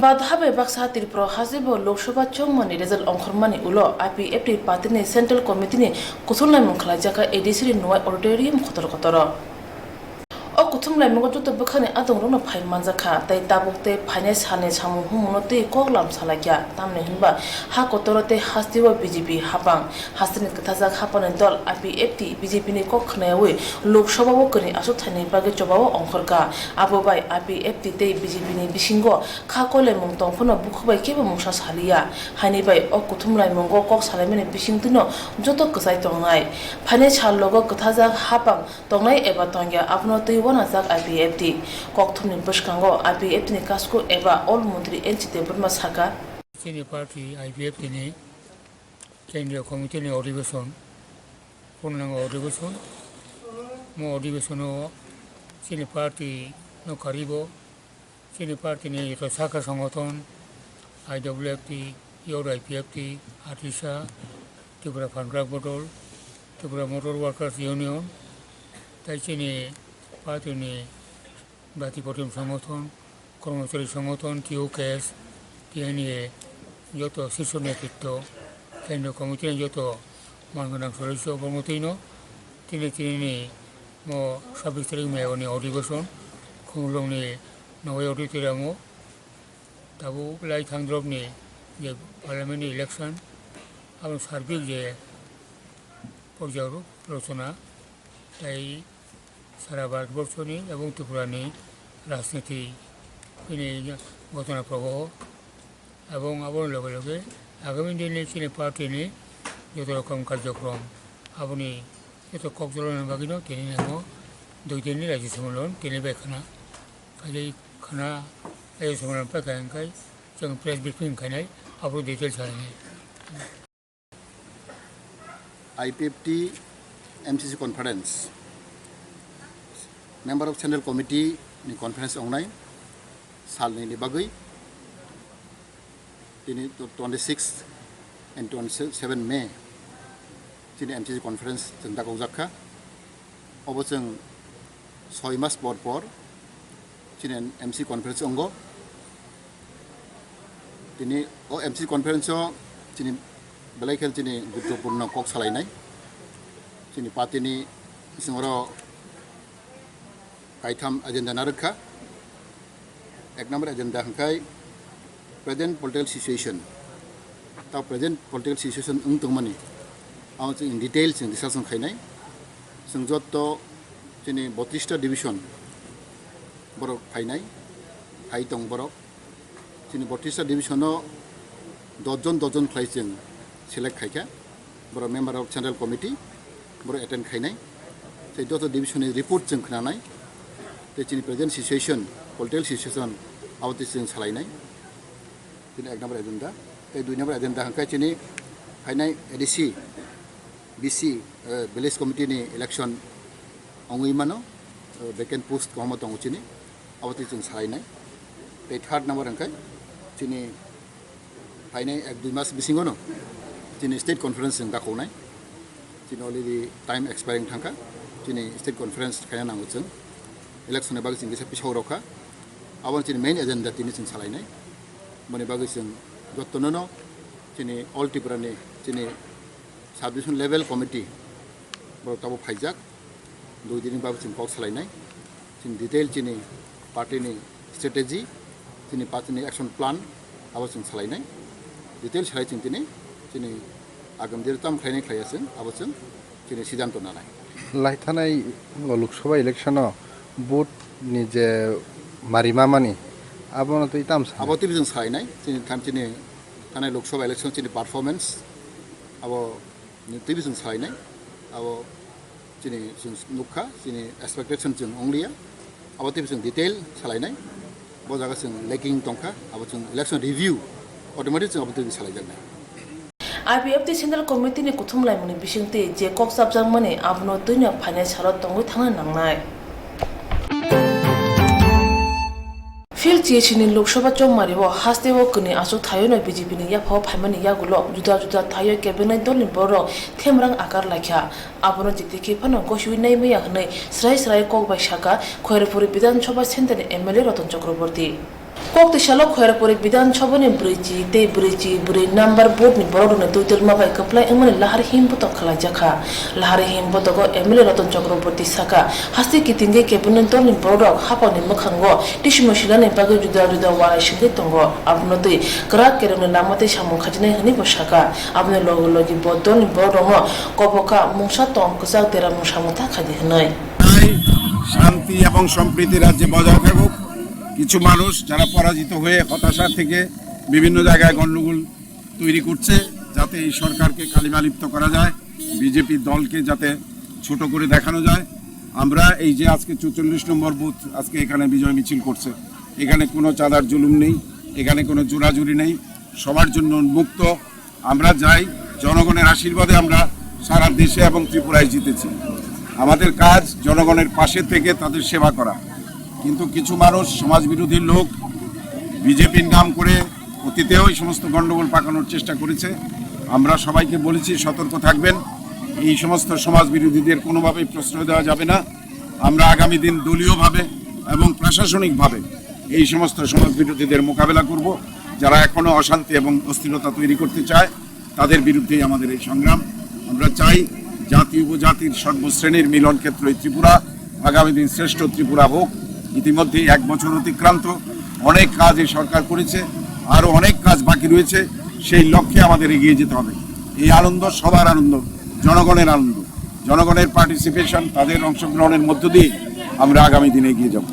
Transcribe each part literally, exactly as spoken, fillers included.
Badha bai baksa Tripura hasteo Lok Sabha chongmani result ongkhormani ulo I P F T party ni Central Committee ni kuthum laimung khlaijak kha A D C ni Nuwai Auditorium Kotor Kotoro. O kuthum laimungo joto bwkhani adongrokno phai manjak kha, tei tabuk tei phainai salni samung humungno twi kok lam salaikha, tamni hwnba ha kotoro tei hasteo B J P hapang. Hasteni kwthajak hapani dol I P F T B J P ni kok khnayawi Lok Sabha o kwrwi achuk thaini bagwi chobao ongkhorkha. Abo bai I P F T tei B J P ni bisingo kha koilaimung tongphano bukhuk bai kebo mungsa saliya. Haini bai o kuthum laimungo kok salaimani bisingtwino joto kwchai tongnai. Phainai sal logo kwthajak hapang tongnai eba tongya, abono twi uanajak I P F T. Kokthumni bwskango I P F T ni kasku eba Ol Montri N C Debbarma sakha. Chini party I P F T ni Kendriya Committee ni Odhibeshon, Purnango Odhibeshon, mo Odhibeshono chini party no karibo, chini party ni joto sakha songothon, I W F T, Youth I P F T, ATISA, Tripura Phan Grahak Bodol, Tripura Motor Workers Union, tai chini party ni Bati Kothim Songothon, Kormochari Songothon, T O K S, T N A, joto Sisho Netritto, Kendriya Committee ni joto man gwnang sodosyo borokno twino tini tini ni mo sabbish tarik May ni Odhibeshon, Khumulwng ni Nuwai Auditorium o tabuk lai thang drop ni je Parliament ni election, abo sarbik je porjaro rochona tai sara Bharatborsho ni ebong Tripura ni rajniti bini ghotona probaho ebong aboni loge loge agami din ni chini party ni joto rokom karjokrom aboni joto kokjolona bagwi no tini nangmo dui din ni raijyo sammelan tini bai khana khaijai khana raijyo sammelan pai kha hwnkhe chwng press briefing khainai abo details khainai. I P F T M C C conference, member of Central Committee ni conference ongnai salni ni bagwi tini twenty six and twenty seven May chini M C C conference chwng dakokjak kha. Obo chwng soi mas por por chini M C conference ongo. Tini o M C conference o chini belai khe chini guruttopurno kok salainai. Chini party ni bising oro kaitham agenda narwk kha. Ek number agenda hwnkhe present political situation. Ta present political situation wng tongmani, ang chwng in detail chwng discussion khainai. Chwng joto chini botris ta division borok phainai, phai tong borok. Chini botris ta division o dos jon dos jon khlai chwng select khaikha. Borok member of Central Committee, borok attend khainai. Tei joto division ni report chwng khnanai. Tei chini present situation, political situation, abo twi chwng salainai. Chini ek number agenda. Tei dui number agenda hwnkhe chini phainai A D C, B C, eh, village committee ni election ongwi mano, eh, vacant post kwbangma tongo chini. Abo twi chwng salainai. Tei third number hwnkhe chini phainai ek dui mas bisingono chini state conference chwng dakoknai. Chini already time expiring thangkha. Chini state conference khaina nango chwng. Election ni bagwi chwng kisa pisao rwkha. Abo chini main agenda tini chwng salainai. Boni bagwi chwng jotono no chini All Tripura ni chini sub division level committee borok tabuk phaijak. Dui din ni bagwi chwng kok salainai. Chini detail chini party ni strategy, chini party ni action plan abo chwng salainai. Detail salai chwng tini chini agam diri tam khlainai khlaiya chwng abo chwng chini siddhanto nanai. Lai thanai Lok Sabha election o vote ni je mari mamani abono twi tam sa. Abo twi chwng salainai chini than chini thanai Lok Sabha election chini performance abo twi chwng salainai. Abo chini chwng nukha, chini expectation chwng ongliya. Abo twi chwng detail salainai. Bo jaga chwng lacking tongkha, abo chwng election review automatic chwng abo twi salaijaknai. I P F T Central Committee ni kuthum laimungni bisingtwi je kok chapjakmani abono twino phainai salo tongwi thangna nangnai. Phil C H ni Lok Sabha chongmario hasteo kwnwi achuk thaiono B J P ni yaphao phaimani yagulo juda juda thaio kebengnaini dolni bororok themrang akar laikha. Abono jiti khe phano gosiwi naimaya hwnwi srai srai kok bai sakha Khairpuri Bidhan Sabha Center ni M L A Ratan Chakraborty. Kok tisalo Khairapuri Bidhan Sabha ni brwichi tei brwichi brwi number booth ni borok rokni twi twlma bai kwplai wngmani lahar him botok khlaijakha. Lahar him botogo M L A Ratan Chakraborty saka, haste kitingwi cabinet dol ni borok rok hapang ni mwkhango tisimo silani bagwi juda juda uanai singwi tongo. Abono twi kwrak kerem ni lama tei samung khajinai hwnwi bo saka. Aboni logi logi bo dol ni borok rokno koboka mungsa tong kwchak dera mungsa mwta khaidi hwnwi. শান্তি এবং সম্প্রীতি রাজ্যে বজায় থাকুক। কিছু মানুষ যারা পরাজিত হয়ে হতাশা থেকে বিভিন্ন জায়গায় গণ্ডগোল তৈরি করছে, যাতে এই সরকারকে কালিমালিপ্ত করা যায়, বিজেপি দলকে যাতে ছোট করে দেখানো যায়। আমরা এই যে আজকে চুচল্লিশ নম্বর বুথ, আজকে এখানে বিজয় মিছিল করছে, এখানে কোনো চাঁদার জুলুম নেই, এখানে কোনো জোরাজুরি নেই, সবার জন্য উন্মুক্ত। আমরা যাই, জনগণের আশীর্বাদে আমরা সারা দেশে এবং ত্রিপুরায় জিতেছি। আমাদের কাজ জনগণের পাশে থেকে তাদের সেবা করা। কিন্তু কিছু মানুষ, সমাজবিরোধী লোক, বিজেপির নাম করে অতীতেও এই সমস্ত গণ্ডগোল পাকানোর চেষ্টা করেছে। আমরা সবাইকে বলেছি সতর্ক থাকবেন, এই সমস্ত সমাজবিরোধীদের কোনোভাবেই প্রশ্রয় দেওয়া যাবে না। আমরা আগামী দিন দলীয়ভাবে এবং প্রশাসনিকভাবে এই সমস্ত সমাজবিরোধীদের মোকাবেলা করব, যারা এখনো অশান্তি এবং অস্থিরতা তৈরি করতে চায়। তাদের বিরুদ্ধেই আমাদের এই সংগ্রাম। আমরা চাই জাতি উপজাতির সর্বশ্রেণীর মিলন ক্ষেত্র এই ত্রিপুরা, আগামী দিন শ্রেষ্ঠ ত্রিপুরা হোক। ইতিমধ্যেই এক বছর অতিক্রান্ত, অনেক কাজ এই সরকার করেছে, আরও অনেক কাজ বাকি রয়েছে। সেই লক্ষ্যে আমাদের এগিয়ে যেতে হবে। এই আনন্দ সবার আনন্দ, জনগণের আনন্দ, জনগণের পার্টিসিপেশন, তাদের অংশগ্রহণের মধ্য দিয়ে আমরা আগামী দিনে এগিয়ে যাব।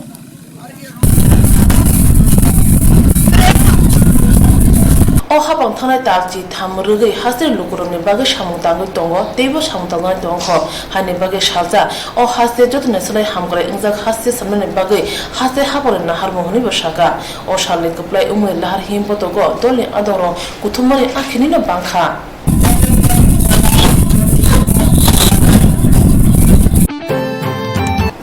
O hapang thangnai talchi tham rwgwi haste lukurokni bagwi samung tangwi tongo, teibo samung tangnai tongkho, haini bagwi sajak. O haste jotoni swlai hamkrai wngjak haste samnani bagwi haste haphangni naharmung hwnwibo saka. O salni kwplai wngmani lahar him botogo dolni adongrok kuthumani akhinino bangkha.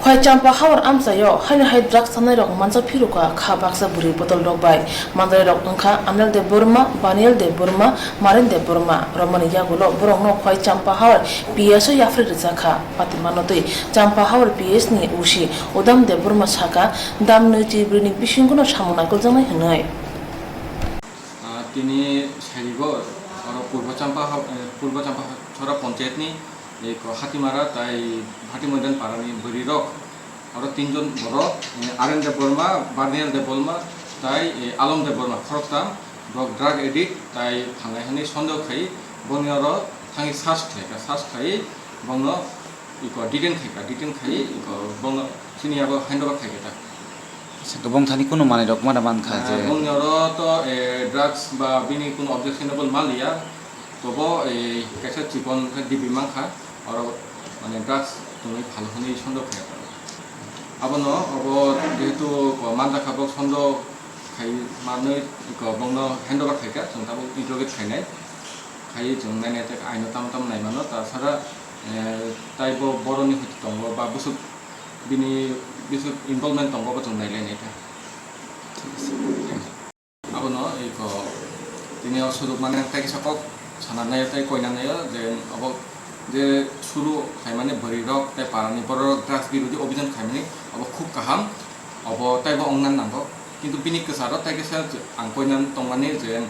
Khwai Champa Hawar amchaio haino hai drugs chanairok manjak phirukha kha baksa bwrwi bodolrok bai. Manjairok wngkha Anil Debbarma, Baniel Debbarma, Maren Debbarma. Romani yagulo borokno Khwai Champa Hawar P S o yapharwi rwjakha. Patimano twi Champa Hawar P S ni O C Udam Debbarma saka, dam nwi chibrwini bisingono samung naikoljaknai hwnwi. Ah, tini sarigo oro Purbo Champa ha-, eh, Purbo Champa Chora Panchayat ni, eh, ko Hatimara tai Bhatimoidan para ni bwrwi rok, oro tinjon borok, eh, Aren Debbarma, Barnial Debbarma tai, eh, Alom Debbarma khoroktham, borok drug addict tai phanai hwnwi sondeho khai, boni oro thangwi search khlai kha, search khai bongno iko detain khai kha, detain khai iko bongno chini yago handover khai kha ta. Acha, kwbang thani kunu manwi rok mada mankha je. Ah, bongni oro to, eh, drugs ba bini kunu objectionable mal ya, tobo, eh, kaisa chikon khe dibi mankha, oro mane drugs tongwi phal hwnwi sondeho khai kha. Abono obo jehetu ko manjakha, bo sondeho khai manwi iko bongno handover khai kha, chwng tabuk interrogate khainai. Khai chwng nainai tei aino tamo tamo naimano, ta sara, eh, taibo boroni hwtwi tongo ba bwswk bini bwswk involvement tongo, bo chwng nailainai kha. Abono iko tini o sujuk mane tei kisa kok sana naio tei koina naio je obo je suru khaimani bwrwi rok tei parani borok rok drugs birodhi obhijan khaimani obo khub kaham, obo teibo wngna nango. Kintu bini kwcharo tei kisa ang koina tongmani je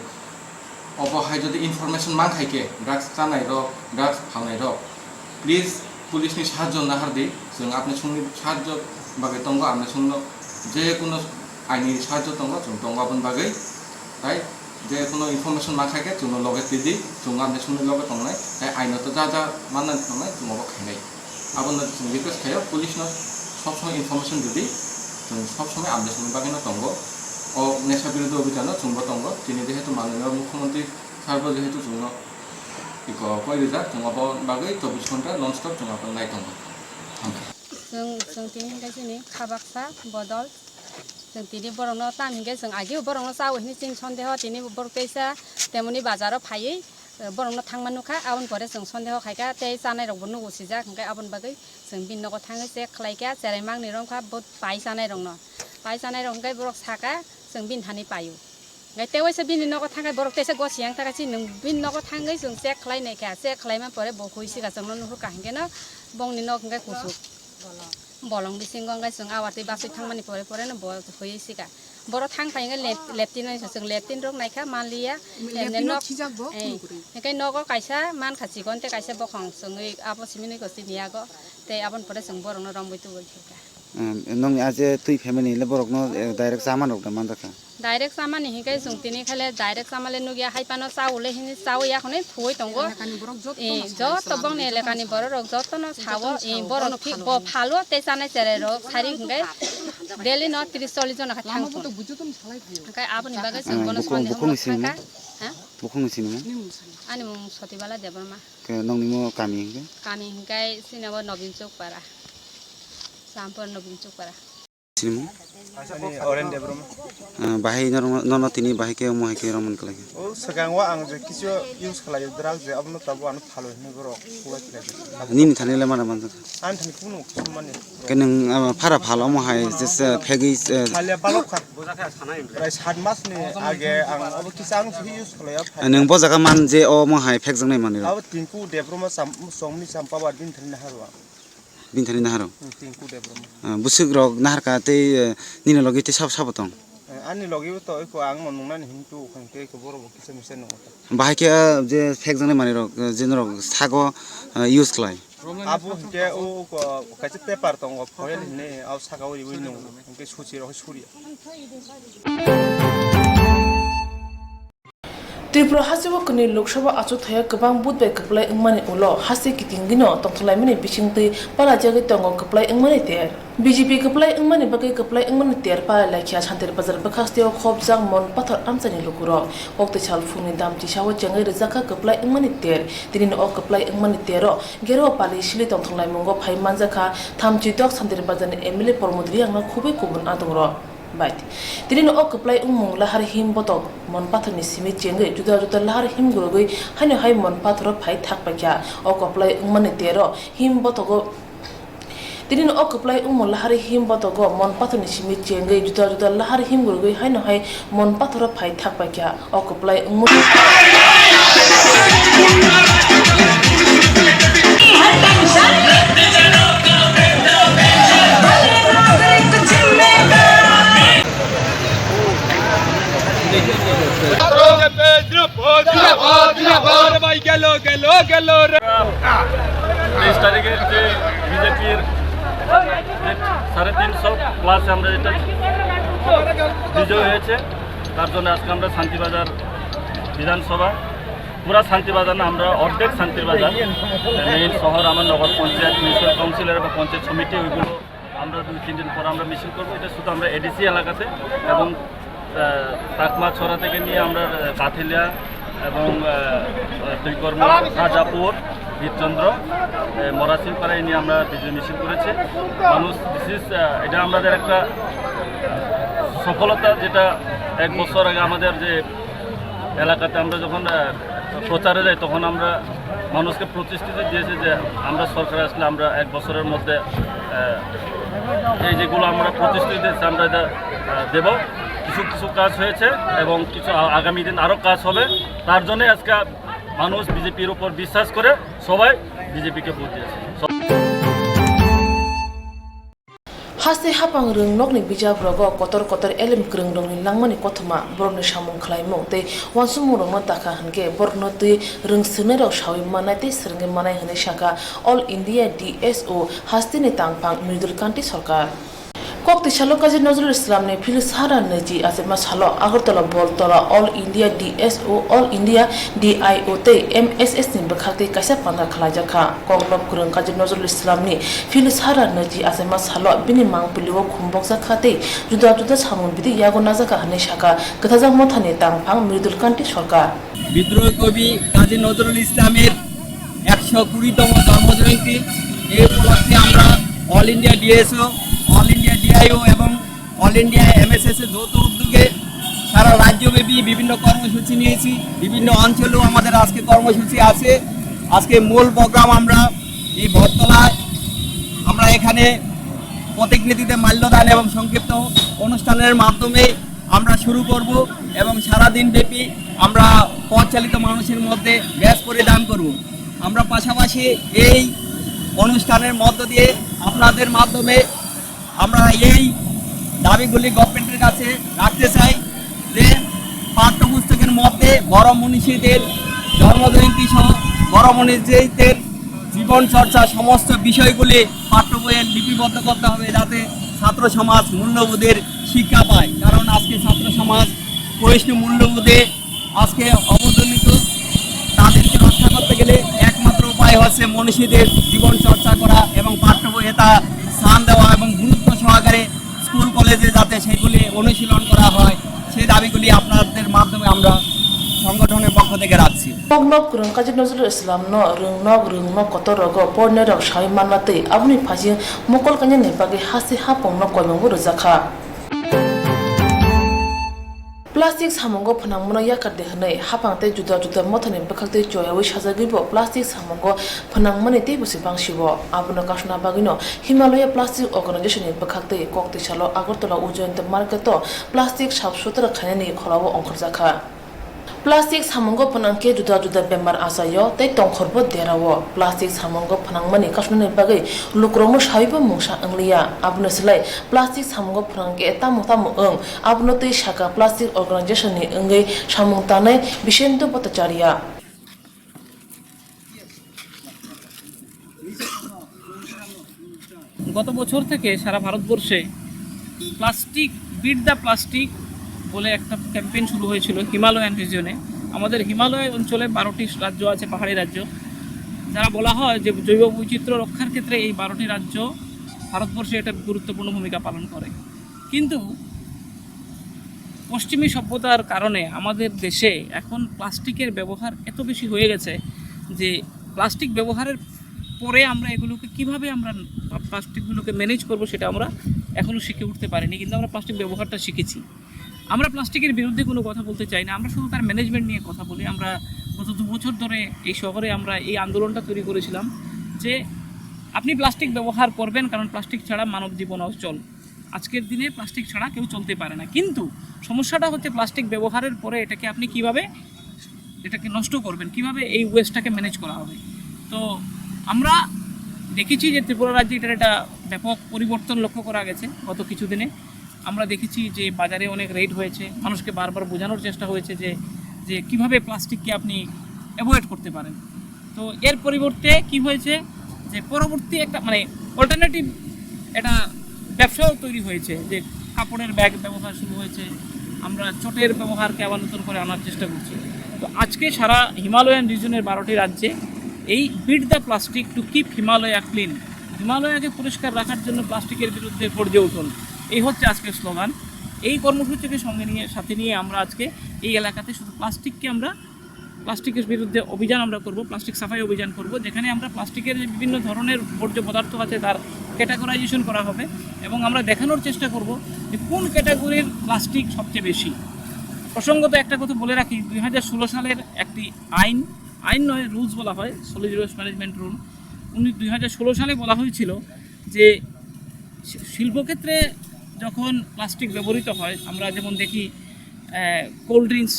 obo hai jodi information mankhai khe drugs chanai rok, drugs phalnai rok, please police ni sahajjo nahar di, chwng apni songni sahajjo bagwi tongo, apni songno je kuno aini sahajjo tongo, chwng tongo aboni bagwi. Tai je kuno information mankhai khe chwngno loge twi di, chwng apni songni loge tongnai, tai aino to ja ja manna tongnai chwng obo khainai. Abono chwng request khaio, police no sob somoi information rwdi, chwng sob somoi update ni bagwi no tongo. O nesha birodhi obhijan o chwngbo tongo, chini jehetu mananiya mukhyamantri sir bo jehetu chwngno iko koi rijak, chwng obo bagwi chobbish ghonta non stop chwng abo nai tongo. Hambai. Chwng, chwng tini hwnkhe chini kha baksa bodol. Chwng tini borokno tam hinkhe chwng ageo borokno chaui hwnwi chini sondeho tini borok teisa temoni bazaro phaiwi, eh, borokno thangma nukha, aboni pore chwng sondeho khaikha tei chanai rokbo nugo sijak, hinkhe aboni bagwi chwng bini nogo thangwi check khlaikha, cherai mangni romkha bo pai chanai rokno. Pai chanai rok hinkhe borok saka chwng bini thani paio. Hinkhe tei waisa bini nogo thangkhe borok teisa gosi yang thangkhe chini bini nogo thangwi chwng check khlai naikha, check khlaima pore bo hui sika chwngno nuhurkha hinkheno bongni nok hinkhe kuchuk. Bolong bisingo wngkha chwng awar tei basui thangmani pore pore no bo huiwi sika. Borok thang phai hwnkhe left-, left-in no chwng left-in rok naikha manliya. Emne nok, eh, hwnkhe nogo kaisa mankha chikon tei kaisa bokhong chwngwi abo simi nwi ko chini yago tei aboni pore chwng borokno romwi tubui khaikha. Em, nokni a je twi family le borokno, eh, direct chaman rok da manjakha? Direct chamani hinkhe chwng tini khaile direct chamale nukya, hai phano chaule hini chaui yakhonwi thuwi tongo. Elakani borok joto Eh, no joto salai bongni elakani borok rok joto no sao, eh, borok phi-, bo phalo tei chanai cherai rok sari hinkhe daily no tris chollish jona khe thang tongo. Hinkhe aboni bagwi chwng bono bukhung, sandi bukhung ni sini thangkha. Ha? Bukhung ni sini mo? Ani mung Sotibala Debbarma. Ke nokni mo kami hinkhe? Kami hinkhe sinabo Nobin Chowk para. Sampur Nobin Chowk para. Sinimung? Ani Oren Debbarma. Ah, bahai norok, nono tini bahai khe omo hai khe romani kwlai khe. O swkango ang je kisu use khlai drug je abono tabo ano phalo hinwi borok kulai khlai. Nini thani le mana manjak? Ani thani kuno kisu mani. Ke nwng, ah, phara phalo omo hai je se phegwi, eh, Phalia balok kha. Prai sat mas ni age ang abo kisa ang use khlai. Ah, nwng bo jaga man je omo hai phekjaknai manwi rok? Abo Tinku Debbarma cham, chongni champaba din thani naharwa. Bini thani naharo? Hmm, Tinku Debbarma. Ah, bwswk rok naharka tei, eh, nini logi tei sabo sabo tong? Eh, ani logi bo to eko ang no nungnani hintu khang tei eko borok bo kisa misa nungo ta. Bahai khe, ah, je phekjaknai manwi rok, eh, je norok sago, ah, use khlai? Abo hinkhe o, o ko-, kaisa paper tongo, foil hinwi, o saka o riwi nung, hinkhe suchi rok suri. Tripura hasteo kwnwi Lok Sabha achukthai o kwbang vote bai kwplai wngmani ulo haste kitingino tongthoknaimani bisingtwi palajagwi tongo kwplai wngmani ter. B J P kwplai wngmani bagwi kwplai wngmani ter palailaikha Santir Bazar bwkhasteo khopjak Mon Pathor amchaini lukurok. Kokti sal phungni dam tisao chengwi rwjakha kwplai wngmani ter. Tinini o kwplai wngmani tero gero pali sili tongthoknaimungo phai manjakha thamchi dok Santir Bazarni M L A Pramod Reangno khubui kubun adongrok. Bai. Tini no o kwplai wngmung lahar him botok Mon Pathor ni simi chengwi juda juda lahar him gurugwi haino hai Mon Pathor o phai thak paikha. O kwplai wngmani tero him botogo, tini no o kwplai wngmung lahar him botogo Mon Pathor ni simi chengwi juda juda lahar him gurugwi haino hai Mon Pathor o phai thak paikha. O kwplai wngmung. তেইশ তারিখের যে বিজেপির সাড়ে তিনশো প্লাস আমরা যেটা বিজয় হয়েছে, তার জন্য আজকে আমরা শান্তিবাজার বিধানসভা, পুরা শান্তিবাজার না, আমরা অর্ধেক শান্তিবাজার, মেইন শহর, আমার নগর পঞ্চায়েত, মিউনিসিপ্যাল কাউন্সিলর বা পঞ্চায়েত সমিতি, ওইগুলো আমরা দুই তিন দিন পর আমরা মিছিল করবো। এটা শুধু আমরা এডিসি এলাকাতে এবং, আহ, কাকমাছড়া থেকে নিয়ে আমরা, আহ, কাথিলিয়া এবং, আহ, দুই কর্ম, রাজাপুর, বীরচন্দ্র, আহ, মরাসিংপাড়ায় নিয়ে আমরা বিজয় মিছিল করেছি। মানুষ বিশেষ, আহ, এটা আমাদের একটা সফলতা, যেটা এক বছর আগে আমাদের যে এলাকাতে আমরা যখন, আহ, প্রচারে যাই, তখন আমরা মানুষকে প্রতিশ্রুতি দিয়েছি যে আমরা সরকারে আসলে আমরা এক বছরের মধ্যে, আহ, এই যেগুলো আমরা প্রতিশ্রুতি দিয়েছি, আমরা এটা, আহ, দেব। কিছু কিছু কাজ হয়েছে এবং কিছু আ-, আগামী দিন আরও কাজ হবে। তার জন্যই আজকে মানুষ বিজেপির উপর বিশ্বাস করে সবাই বিজেপিকে ভোট দিয়েছে। Haste hapang rwng nokni bijap rogo kotor kotor elem kwrwng rokni langmani kothoma borokni samung khlaimung tei uansukmung rokno dakha hwnkhe borokno twi rwng swrwngnairok saui mannai tei swrwngwi mannai hwnwi sakha All India D S O hasteni tangphang Mridul Kanti Sarkar. Kok twisalo Kazi Nazrul Islamni Phil Sahara niji achaima salo Agartala Boltola All India D S O, All India D I O tei M S S ni bwkhaktwi kaisa panda khlaijakha. Kokno kwrwng Kazi Nazrul Islamni Phil Sahara niji achaima salo bini mangpili o khumbokjak kha tei juda juda samung bidi yago najak kha hwnwi sakha Kwthajak Mothani tangphang Mridul Kanti Sarkar. বিদ্রোহী কবি কাজী নজরুল ইসলামের একশো কুড়িতম জন্মজয়ন্তী। এই উপলক্ষে আমরা all India DSO, all India DIO এবং অল ইন্ডিয়া এমএসএস এর যৌথ উদ্যোগে সারা রাজ্যব্যাপী বিভিন্ন কর্মসূচি নিয়েছি। বিভিন্ন অঞ্চলেও আমাদের আজকে কর্মসূচি আছে। আজকে মূল প্রোগ্রাম আমরা এই বটতলায়, আমরা এখানে প্রতিকৃতিতে মাল্যদান এবং সংক্ষিপ্ত অনুষ্ঠানের মাধ্যমে আমরা শুরু করব এবং সারা দিন ব্যাপী আমরা পথ চালিত মানুষের মধ্যে বেশ পরিধান করব। আমরা পাশাপাশি এই অনুষ্ঠানের মধ্য দিয়ে আপনাদের মাধ্যমে আমরা এই দাবিগুলি গভর্নমেন্টের কাছে রাখতে চাই যে পাঠ্যপুস্তকের মধ্যে বড় মনীষীদের জন্মজয়ন্তী সহ বড় মনীষীদের জীবন চর্চা সমস্ত বিষয়গুলি পাঠ্য বইয়ে লিপিবদ্ধ করতে হবে, যাতে ছাত্র সমাজ মূল্যবোধের শিক্ষা পায়। কারণ আজকে ছাত্র সমাজ বৈষ্ণব মূল্যবোধে আজকে অবদলিত। তাদেরকে রক্ষা করতে গেলে একমাত্র উপায় হচ্ছে মনীষীদের জীবন চর্চা করা এবং পাঠ্য বইয়ে তা স্থান দেওয়া এবং গুরুত্ব সহকারে স্কুল কলেজে যাতে সেগুলি অনুশীলন করা হয়, সেই দাবিগুলি আপনাদের মাধ্যমে আমরা সংগঠনের পক্ষ থেকে রাখছি। Nok nok kwrwng kaisa Nazrul Islam no rwng nok rwng nok kotor rogo pornai rok sawi manna tei aboni phaising mokol kainani bagwi hasti hapung no koimung bo rwjakha. Plastic samungo phwnangmano yakar de hwnwi haphang tei juda juda mothani bwkhaktwi choyawi sajagwibo plastic samungo phwnangmani teibo se bangsibo. Abono kasuna bagwino Himalaya Plastic Organization ni bwkhaktwi Koktisalo Agartala Ujayanta Market o plastic sap sutra khainani kholao ongkhorjakha. Plastic samungo phwnang khe juda juda bemar achaio tei tongkhorbo derao. Plastic samungo phwnangmani kasunani bagwi lukurokno sawibo mungsa wngliya. Abono swlai plastic samungo phwnang khe tamo tamo wng, abono twi saka plastic organization ni wngwi samung tangnai Bishendu Bhattacharya. গত বছর থেকে সারা ভারতবর্ষে plastic, bit the plastic বলে একটা ক্যাম্পেইন শুরু হয়েছিল হিমালয়ান রিজিয়নে। আমাদের হিমালয় অঞ্চলে বারোটি রাজ্য আছে, পাহাড়ি রাজ্য, যারা বলা হয় যে জৈব বৈচিত্র্য রক্ষার ক্ষেত্রে এই বারোটি রাজ্য ভারতবর্ষে একটা গুরুত্বপূর্ণ ভূমিকা পালন করে। কিন্তু পশ্চিমী সভ্যতার কারণে আমাদের দেশে এখন প্লাস্টিকের ব্যবহার এত বেশি হয়ে গেছে যে প্লাস্টিক ব্যবহারের পরে আমরা এগুলোকে কিভাবে আমরা প্লাস্টিকগুলোকে ম্যানেজ করব, সেটা আমরা এখনও শিখে উঠতে পারিনি, কিন্তু আমরা প্লাস্টিক ব্যবহারটা শিখেছি। আমরা প্লাস্টিকের বিরুদ্ধে কোনো কথা বলতে চাই না, আমরা শুধু তার ম্যানেজমেন্ট নিয়ে কথা বলি। আমরা গত দু বছর ধরে এই শহরে আমরা এই আন্দোলনটা তৈরি করেছিলাম যে আপনি প্লাস্টিক ব্যবহার করবেন, কারণ প্লাস্টিক ছাড়া মানব জীবন অচল। আজকের দিনে প্লাস্টিক ছাড়া কেউ চলতে পারে না, কিন্তু সমস্যাটা হচ্ছে প্লাস্টিক ব্যবহারের পরে এটাকে আপনি কিভাবে, এটাকে নষ্ট করবেন, কিভাবে এই ওয়েস্টটাকে ম্যানেজ করা হবে। তো আমরা দেখেছি যে ত্রিপুরা রাজ্যে এটার একটা ব্যাপক পরিবর্তন লক্ষ্য করা গেছে গত কিছুদিনে। আমরা দেখেছি যে বাজারে অনেক রেইড হয়েছে, মানুষকে বারবার বোঝানোর চেষ্টা হয়েছে যে যে কিভাবে প্লাস্টিককে আপনি অ্যাভয়েড করতে পারেন। তো এর পরিবর্তে কি হয়েছে যে পরবর্তী একটা মানে অল্টারনেটিভ একটা ব্যবসাও তৈরি হয়েছে, যে কাপড়ের ব্যাগ ব্যবহার শুরু হয়েছে, আমরা চটের ব্যবহারকে আবার নতুন করে আনার চেষ্টা করছি। তো আজকে সারা হিমালয়ান রিজনের বারোটি রাজ্যে এই beat the plastic to keep Himalaya clean, হিমালয়াকে পরিষ্কার রাখার জন্য প্লাস্টিকের বিরুদ্ধে গর্জে উঠুন, এই হচ্ছে আজকের স্লোগান। এই কর্মসূচিকে সঙ্গে নিয়ে, সাথে নিয়ে আমরা আজকে এই এলাকাতে শুধু প্লাস্টিককে আমরা প্লাস্টিকের বিরুদ্ধে অভিযান আমরা করব, প্লাস্টিক সাফাই অভিযান করব, যেখানে আমরা প্লাস্টিকের যে বিভিন্ন ধরনের বর্জ্য পদার্থ আছে তার ক্যাটাগরাইজেশন করা হবে এবং আমরা দেখানোর চেষ্টা করব যে কোন ক্যাটাগরির প্লাস্টিক সবচেয়ে বেশি। প্রসঙ্গত একটা কথা বলে রাখি, দুই হাজার ষোলো সালের একটি আইন, আইন নয়, রুলস বলা হয়, সলিড ওয়েস্ট ম্যানেজমেন্ট রুল, উনি দুই হাজার ষোলো সালে বলা হয়েছিল যে শি- শিল্পক্ষেত্রে যখন প্লাস্টিক ব্যবহৃত হয়, আমরা যেমন দেখি কোল্ড ড্রিঙ্কস,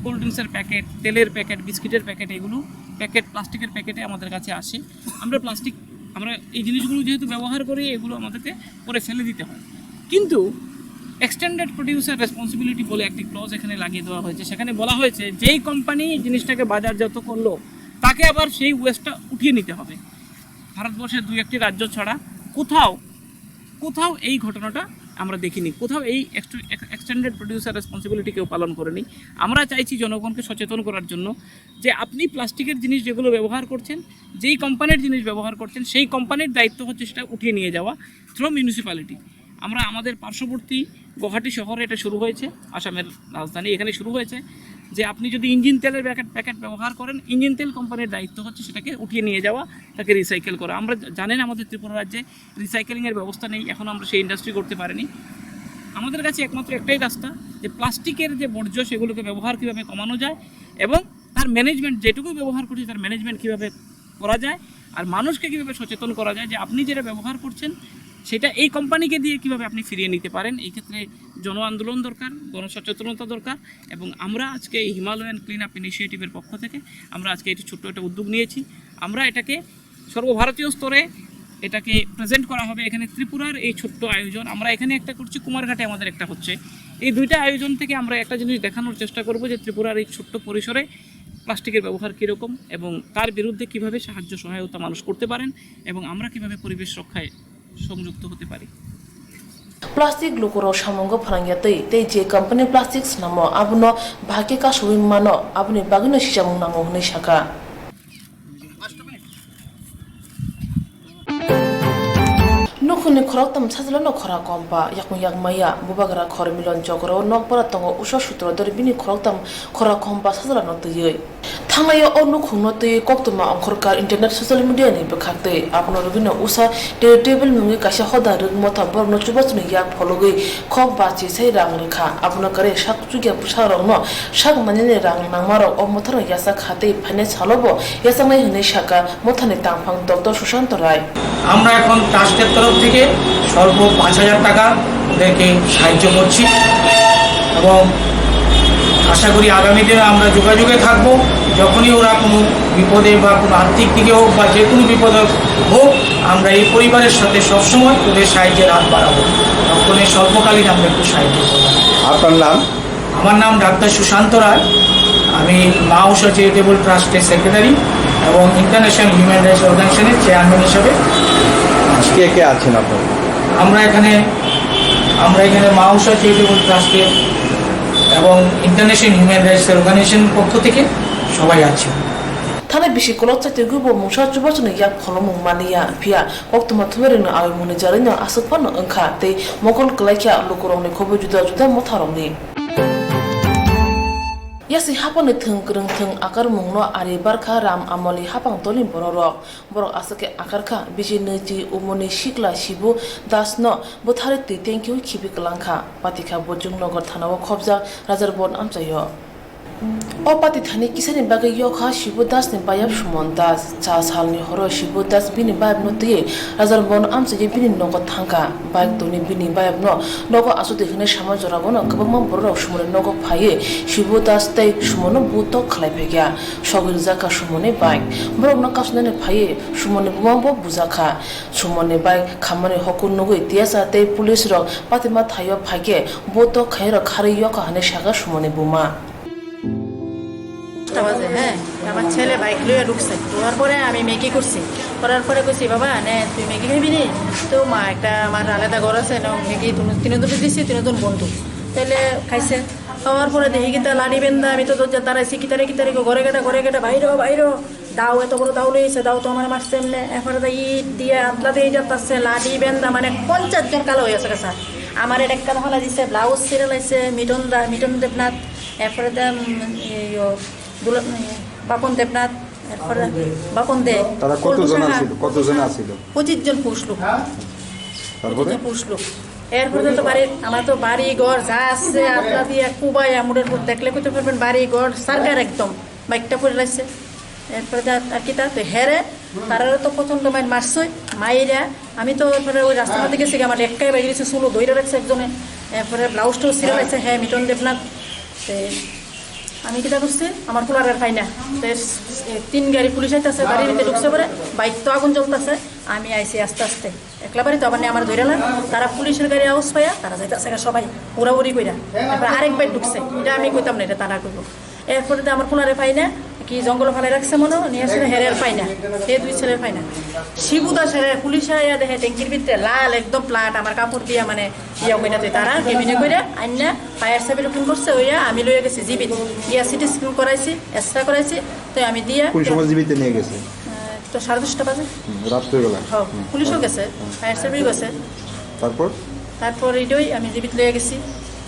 কোল্ড ড্রিঙ্কসের প্যাকেট, তেলের প্যাকেট, বিস্কিটের প্যাকেট, এগুলো প্যাকেট, প্লাস্টিকের প্যাকেটে আমাদের কাছে আসে। আমরা প্লাস্টিক, আমরা এই জিনিসগুলো যেহেতু ব্যবহার করি, এগুলো আমাদেরকে পরে ফেলে দিতে হয়। কিন্তু এক্সটেন্ডেড প্রডিউসার রেসপন্সিবিলিটি বলে একটি ক্লজ এখানে লাগিয়ে দেওয়া হয়েছে। সেখানে বলা হয়েছে যেই কোম্পানি জিনিসটাকে বাজারজাত করলো, তাকে আবার সেই ওয়েস্টটা উঠিয়ে নিতে হবে। ভারতবর্ষের দুই একটি রাজ্য ছাড়া কোথাও, কোথাও এই ঘটনাটা আমরা দেখিনি, কোথাও এই এক্সটেন্ডেড প্রডিউসার রেসপন্সিবিলিটি কেউ পালন করেনি। আমরা চাইছি জনগণকে সচেতন করার জন্য যে আপনি প্লাস্টিকের জিনিস যেগুলো ব্যবহার করছেন, যেই কোম্পানির জিনিস ব্যবহার করছেন, সেই কোম্পানির দায়িত্ব হচ্ছে সেটা উঠিয়ে নিয়ে যাওয়া থ্রু মিউনিসিপ্যালিটি। আমরা আমাদের পার্শ্ববর্তী গুয়াহাটি শহরে এটা শুরু হয়েছে, আসামের রাজধানী, এখানে শুরু হয়েছে যে আপনি যদি ইঞ্জিন তেলের প্যাকেট প্যাকেট ব্যবহার করেন, ইঞ্জিন তেল কোম্পানির দায়িত্ব হচ্ছে সেটাকে উঠিয়ে নিয়ে যাওয়া, তাকে রিসাইকেল করা। আমরা জানেন আমাদের ত্রিপুরা রাজ্যে রিসাইকেলিংয়ের ব্যবস্থা নেই, এখনও আমরা সেই ইন্ডাস্ট্রি করতে পারিনি। আমাদের কাছে একমাত্র একটাই রাস্তা, যে প্লাস্টিকের যে বর্জ্য সেগুলোকে ব্যবহার কীভাবে কমানো যায় এবং তার ম্যানেজমেন্ট, যেটুকু ব্যবহার করছি তার ম্যানেজমেন্ট কীভাবে করা যায়, আর মানুষকে কীভাবে সচেতন করা যায় যে আপনি যেটা ব্যবহার করছেন সেটা এই কোম্পানিকে দিয়ে কীভাবে আপনি ফিরিয়ে নিতে পারেন। এই ক্ষেত্রে জন আন্দোলন দরকার, গণসচেতনতা দরকার। এবং আমরা আজকে এই হিমালয়ান ক্লিন আপ ইনিশিয়েটিভের পক্ষ থেকে আমরা আজকে এটি ছোট্ট একটা উদ্যোগ নিয়েছি। আমরা এটাকে সর্বভারতীয় স্তরে এটাকে প্রেজেন্ট করা হবে এখানে ত্রিপুরার এই ছোট্ট আয়োজন। আমরা এখানে একটা করছি, কুমারঘাটে আমাদের একটা হচ্ছে। এই দুইটা আয়োজন থেকে আমরা একটা জিনিস দেখানোর চেষ্টা করব যে ত্রিপুরার এই ছোট্ট পরিসরে প্লাস্টিকের ব্যবহার কীরকম এবং তার বিরুদ্ধে কীভাবে সাহায্য সহায়তা মানুষ করতে পারেন এবং আমরা কীভাবে পরিবেশ রক্ষায় সংযুক্ত হতে পারি। Plastic lukurok samungo phrangya twi tei je company plastic snamo abono bahai khe kasugwi mano, aboni bagwino sichamung nango hwnwi sakha. Nukhungni khoroktham sajlano khora komba yakung yak maya. Bubagra khor Milon Chokro nokbara tongo uso sutrodor bini khoroktham khora komba sajlano twiwi. Thangnaio o nukhungno twiwi koktwma ongkhorkha internet social media ni bwkhaktwi. Abono rwgwino usa Table mungwi kaisa hoda rwk motham borokno chubachu ni yak phologwi khok bachi sai rang rwkha. Abono kwrwi sak chukya bwsarokno sak manwini rang nangmarok o mothano yachak kha tei phainai salobo yachaknai hwnwi sakha mothani tangphang Doctor Sushanto Rai. আমরা এখন ট্রাস্টের তরফ থেকে স্বল্প পাঁচ হাজার টাকা ওদেরকে সাহায্য করছি এবং আশা করি আগামী দিনে আমরা যোগাযোগে থাকবো। যখনই ওরা কোনো বিপদে বা কোনো আর্থিক দিকে হোক বা যে কোনো বিপদে হোক, আমরা এই পরিবারের সাথে সবসময় ওদের সাহায্যের হাত বাড়াবো। তখন এই স্বল্পকালীন আমরা একটু সাহায্য করবো। আপনার নাম? আমার নাম ডাক্তার সুশান্ত রায়। আমি মাউসা চ্যারিটেবল ট্রাস্টের সেক্রেটারি এবং ইন্টারন্যাশনাল হিউম্যান রাইটস অর্গানাইজেশনের চেয়ারম্যান হিসেবে। আজকে কে আছেন আপনারা? আমরা এখানে আমরা এখানে মাউসা চ্যারিটেবল ট্রাস্টের এবং ইন্টারন্যাশনাল হিউম্যান রাইটস অর্গানাইজেশন পক্ষ থেকে সবাই আছি। Thani bisi kolok chatwi gwi bo mungsa chubachu ni yak pholomung maliya, phiya koktwma thumui rwngni awi mungni jarwino aswk phano wngkha tei mokol kwlai kha lukurokni khobwi juda juda motharokni. Yasi hapangni thwng kwrwng thwng akarmungno ari barkha Ram Amoli hapang tolni bororok. Borok aswk khe akarkha bisi nwichi umorni sikla Shibu Dasno bwtharwi twi tengkiui khibi kwlangkha. Patikha Bojong Nogar thanao khobjak Rajar Bon amchaio. O pati thani kisani bagwi yokha Shibu Dasni bayap Sumon Das. Cha salni horo Shibu Das bini bayapno twiwi Rajar Bon amchaio bini nogo thangkha. Bike tongwi bini bayapno nogo achukdi hwnwi sama jorao no kwbangma bororok Sumonni nogo phaiwi Shibu Das tei Sumonno butok khlai phaikha. Sogwi rwjak kha Sumonni bike. Borokno kasonani phaiwi Sumonni buma bo bujak kha. Sumonni bike khammani hokur nugwi tiyasa tei police rok patima thaio phaikhe bo tok khairok kharwi yokha hwnwi sakha Sumonni buma. পাঁচটা বাজে, হ্যাঁ, আমার ছেলে বাইক লইয়া ঢুকছে। ঢোকার পরে আমি ম্যাগি করছি, করার পরে কইছি, "বাবা, নে, তুই ম্যাগি খাইবি নি?" তো মা একটা আমার আলাদা ঘর আছে, না, ম্যাগি তিন তিনজন দিছি, তিনজন বন্ধু। তাইলে খাইছে। খাওয়ার পরে দেখি কিতা লাঠি বেন্দা, আমি তো দরজা দাঁড়াইছি, কিতারে কিতারে গো, ঘরে গেটা, ঘরে গেটা, বাইরে, বাইরে। দাও, এত বড় দাও লইছে, দাও তো আমার মারছে এমনে। এরপরে তো ইট দিয়ে, আতলা দিয়ে যাতাছে, লাঠি বেন্দা, মানে পঞ্চাশ জন কালো হয়ে গেছে স্যার। আমার এটা একটা মহলা দিছে, ব্লাউজ ছিঁড়ে লাইছে, মিটন দা, মিটন দেবনাথ, এরপরে তো, উম, ইয়ো, দুলা-, উম, বাপন দেবনাথ, এরপরে বাপন দে। তারা কতজন কলকাতা। আছিল? কতজন আছিল? পঁচিশ জন পুরুষ লোক। তারপরে? পঁচিশ জন পুরুষ লোক। এরপরে তো বাড়ি, আমার তো বাড়ি ঘর যা আছে, আতলা দিয়ে কুবাই আমুরের উপর দেখলে কইতে পারবেন, বাড়ি ঘর সরকার একদম বাইকটা পড়ে লাগছে। এরপরে যা আর কি তা তো হেরে, তারারে তো প্রচণ্ড মাইর মারছই, মাইরা। আমি তো এরপরে ওই রাস্তার মধ্যে গেছি, আমার একটাই বাইরে গেছে, চুলো ধইরা রাখছে একজনে। এরপরে ব্লাউজটাও ছিঁড়ে লাগছে, হ্যাঁ, মিটন দেবনাথ। তে আমি কিতা করছি, আমার কুলারের পাই না। তে এ, তিন গাড়ি পুলিশ আইতাছে, বাড়ির ভিতরে ঢুকছে পরে, বাইক তো আগুন জ্বলতাছে। আমি আইছি আস্তে আস্তে, একলা বাড়ি তো আবার নিয়ে আমার ধরে না। তারা পুলিশের গাড়ি আওয়াজ পাইয়া তারা যাইতাছে গা সবাই, উড়াউড়ি কইরা। তারপরে আরেক বাইক ঢুকছে, এটা আমি কইতাম না, এটা তারা কইব। এরপরে তো আমার কুলারে পাই না, কি জঙ্গলে ফালাই রাখছে মনে হয়, নিয়ে আসলে হেরের পাই না, এই দুই ছেলের পাই না। শিবু দাস হেরে পুলিশ আইয়া দেখে ট্যাঙ্কির ভিতরে লাল একদম প্লাট, আমার কাপড় দিয়া মানে ইয়া কইরা তুই তারা কেবিনে কইরা আইনা ফায়ার সার্ভিস ফোন করছে, ওইয়া আমি লইয়া গেছি জিবিত, গিয়া সিটি স্ক্যান করাইছি, এক্সরে করাইছি, তো আমি দিয়া কোন সময় জিবিতে নিয়ে গেছে? আহ, তো সাড়ে দশটা বাজে। হুম, রাত্রেবেলা? হ্যাঁ, হুম। পুলিশও গেছে, হুম। ফায়ার সার্ভিস গেছে। তারপর? তারপর এটাই আমি জিবিত লইয়া গেছি,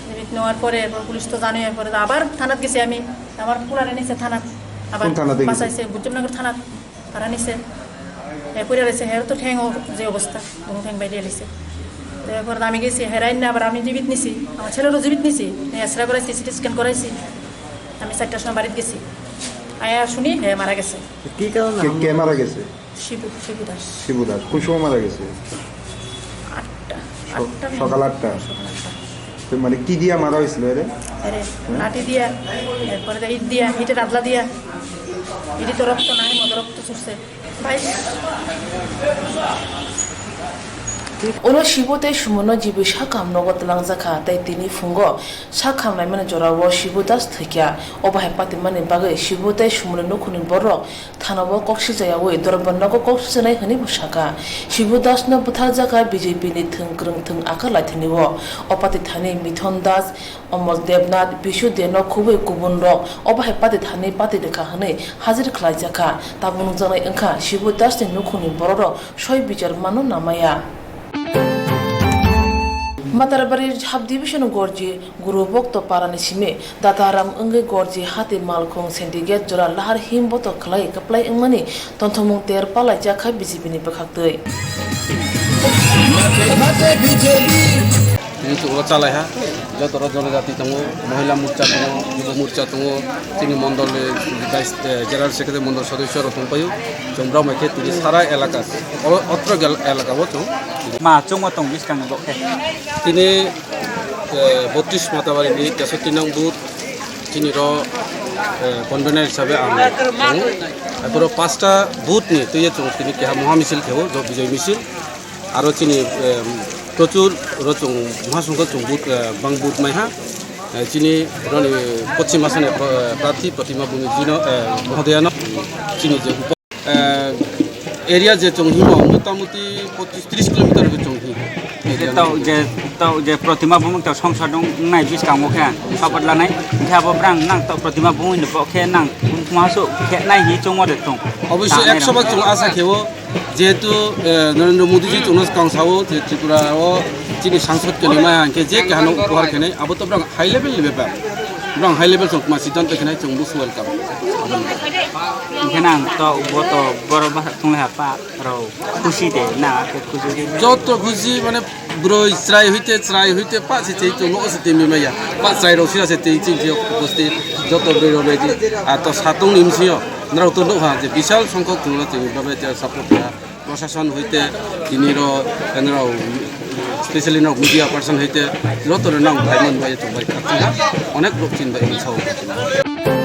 জিবিত নেওয়ার পরে এরপর পুলিশ তো জানে, এরপরে তো আবার থানাত গেছি আমি, আমার কুলারে নিছে থানাত, আবার কোন থানাতে গেছে? বাসাইছে গুজবনগর থানাত। তারা নিছে। এ, পড়ে রয়েছে, হের তো ঠ্যাং ও যে অবস্থা, কোনো ঠ্যাং বাইরে লিছে। তো এরপর আমি গেছি, হেরাই না, আবার আমি জীবিত নিছি, আমার ছেলেরও জীবিত নিছি, নিয়ে এক্সরে করাইছি, সিটি স্ক্যান করাইছি। আমি চারটার সময় বাড়িতে গেছি, আয়া শুনি হে মারা গেছে। কি কারণে কে, কে মারা গেছে? শিবু, শিবু দাস। শিবু দাস। কোন সময় মারা গেছে? আটটা, স-, আটটা সকাল আটটা? সকাল আটটা। তো মানে কি দিয়া মারা হয়েছিল এরে? আরে, হুম? লাঠি দিয়া, এরপরে তো ইট দিয়া, ইটের আদলা দিয়া। ইটি তো রক্ত নাই, মতো রক্ত ছুটছে। Ulo Shibu tei Sumono G B sakam nogo twlangjakha tei tini phungo sakam laimani jorao Shibu Das thwikha. Obo hai patimani bagwi Shibu tei Sumoni nukhungni borok thanao kok sijayawi dorbar nogo kok sijanai hwnwi bo sakha. Shibu Das no bwtharjakha B J P ni thwng kwrwng thwng aka laithani o. O pati thani Mithon Das, Omol Debnath, Bishu Deno khubui kubun rok obo hai pati thani pati rwkha hwnwi hajir khlaijakha. Tabuk nukjaknai wngkha Shibu Das ni nukhungni borok rok soi bichar mano namaya. Matarabari sub division gorji Guru Bhokto Parani simi Dataram wngwi gorji hati malkhung syndicate jora lahar him boto khlai kwplai wngmani tonthomung ter palaijakha B J P ni bwkhaktwi. Tini chwngno chalaiha, joto rok jonojati tongo, mohila morcha tongo, yuba morcha tongo, chini mondol ni vice, eh, general secretary, mondol sodosyo rok tongpaio, chwng brao bai khe tini sara elaka, o, otro gel-, elaka o chwng. Ma chwngma tong bwskang ni bo khe? Tini, eh, botris Matabari ni teso tinang booth, chini ro, eh, convener hisabe ang tongo. Aphuru pasta booth ni twiyo chwng tini keha moha misil khewo, jo bijay misil. Aro chini, em, prochur ro chwng moha songkho chwng booth, eh, bang booth maiha. Eh, chini roni poschim asani, eh, prarthi Protima Bumi jino, eh, mohodoyano chini je upo-, eh, area je chwng himo motamuti pochis tris kilometer bo chwng hi. Je tau je, tau je Protima Bumi tau songsad wngnai bwskango khe sabat lanai, khe abo brang nang tau Protima Bumi ni bo khe nang moha su khe nai hi chwngmo de tong. Obviously, ekso bak chwng asa khewo, jehetu, eh, Narendra Modi ji chwngno swkang sao je Tripura o chini sangsad khe nima hwnkhe je kahano upohar khenai, abo to brang high level ni bepar. Brang high level chwng ma siddhanto khenai chwng bus welcome. Hwnkhe nang to bo to borok bwswk tonglaha pa rok khusi de na khe khusi de. Joto khusi mane bwrwi chwrai hoite chwrai hoite pa se tei chwng no se tei mimaya. Pa chwrai rok sira se tei chini je upasthit joto bwrwi rok bai di. A to satung ni bwsio norok to nukha je bisal songkhok chwngno tei babai tei support kha. Proshashan hoite tini ro, nrao, specially nrao media person hoite joto no nang phaiman bai to bai kha. Onek rok chin bai sao.